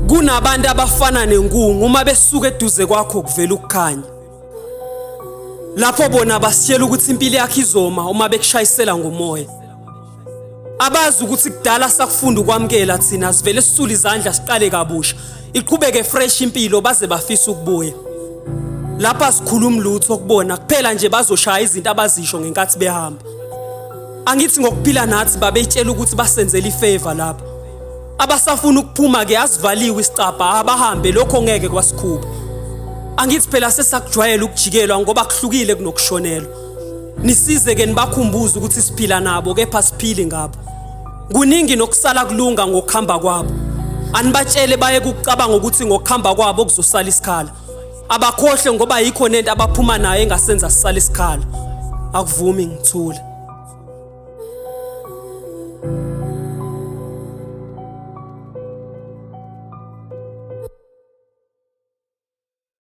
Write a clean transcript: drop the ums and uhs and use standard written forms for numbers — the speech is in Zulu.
Kunabantu abafana nenkungu, uma besuka eduze kwakho kuvela ukukhanya. Lapho bona basitshela ukuthi impilo yakho izoma uma bekushayisela ngomoya. Abazi ukuthi kudala sakufunda ukwamukela, thina sivele sisule izandla, siqale kabusha, iqhubeke fresh impilo baze bafise ukubuya. Lapha sikhuluma lutho kubona kuphela nje, bazoshaya izinto abazisho ngenkathi behamba. Angithi ngokuphila nathi babeyitshela ukuthi basenzela ifavor lapha. Abasafuna ukuphuma ke, asivaliwe isicabha, abahambe, lokho ngeke kwasikhuba. Angithi phela sesakujwayela ukujikelwa ngoba kuhlukile kunokushonelwa. Nisize ke nibakhumbuze ukuthi siphila nabo kepha siphili ngabo. Kuningi nokusala kulunga ngokuhamba kwabo. Anibatshele baye kucabanga ukuthi ngokuhamba kwabo kuzosala isikhala. Abakhohle ngoba yikho nento abaphuma nayo engasenza sisale isikhala. Akuvumi ngithule.